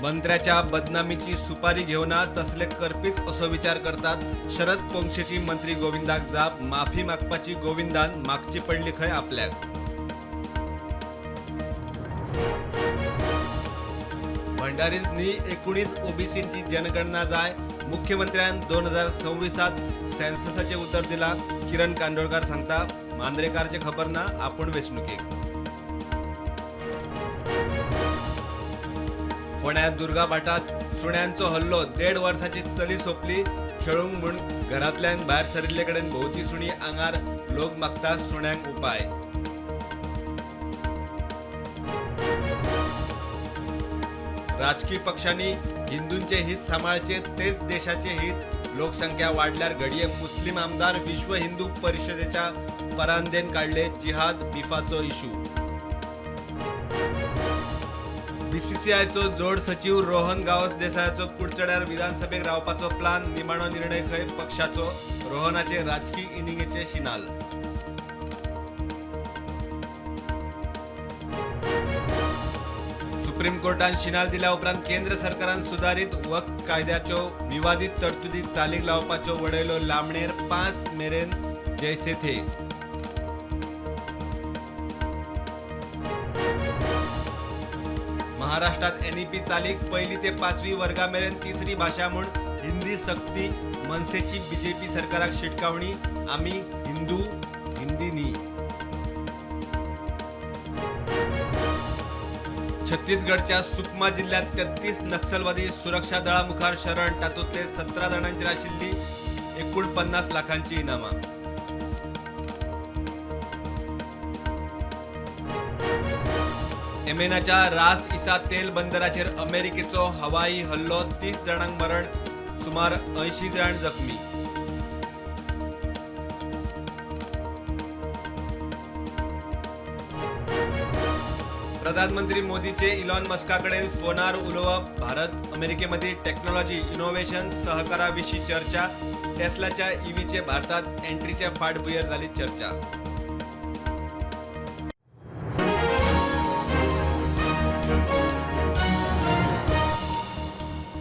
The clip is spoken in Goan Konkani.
मंत्र्याच्या बदनामीची सुपारी घेवना तसले करपीच असो विचार करतात. शरद पोंक्षेची मंत्री गोविंदाक जाप. माफी मागपाची गोविंदान मागची पडली खंय आपल्याक. भंडारींनी 19 ओबीसींची जनगणना जाय. मुख्यमंत्र्यान 2026त सेन्ससाचें उतर दिला. किरण कांदोळकार सांगता, मांद्रेकारचें खबर ना, आपूण वेंचणुकेक. फोंड्यात दुर्गाभाटात सुण्यांचो हल्लो. 1.5 वर्साची चली सोंपली. खेळूंक म्हूण घरांतल्यान भायर सरिल्ले कडेन भोंवती सुणी आंगार. लोक मागता सुण्यांक उपाय. राजकी पक्षांनी हिंदूंचे हित सांबाळचे, तेच देशाचे हित. लोकसंख्या वाडल्यार घडये मुस्लिम आमदार. विश्व हिंदू परिषदेच्या परांदेन काडले जिहाद बिफाचो इशू. बीसीसीआयचो जोड सचीव रोहन गांवस देसायाचो कुडचड्यार विधानसभेक रावपाचो प्लान. निमाणो निर्णय खंय पक्षाचो. रोहनाचे राजकी इनिंगेचे शिनाल. सुप्रीम कोर्टान शिनाल दिल्या उपरांत केंद्र सरकारान सुदारीत वक्फ कायद्याच्यो विवादीत तरतुदी चालीक लावपाच्यो वडयलो लांबणेर. 5 मेरेन जैसे थे. महाराष्ट्रात एनईपी चालीक. पहिली ते 5वी वर्गामेरेन तिसरी भाशा म्हूण हिंदी सक्ती. मनसेची बीजेपी सरकाराक शिटकावणी. आमी हिंदू, हिंदी न्ही. छत्तीसगडच्या सुकमा जिल्ह्यात 33 नक्षलवादी सुरक्षा दळामुखार शरण. तातूंतले 17 जाणांचेर आशिल्ली 49 लाखांची इनामां. येमेनाच्या रास इसा तेल बंदराचेर अमेरिकेचो हवाई हल्लो. 30 जाणांक मरण, सुमार 80 जाण जखमी. प्रधानमंत्री मोदीचे इलॉन मस्का कडेन फोनार उलोवप. भारत अमेरिकेमदीं टेक्नॉलॉजी इनोव्हेशन सहकाराविशीं चर्चा. टेस्लाच्या ईव्हीचे भारतात एंट्रीचे फाटभुंयेर जाली चर्चा.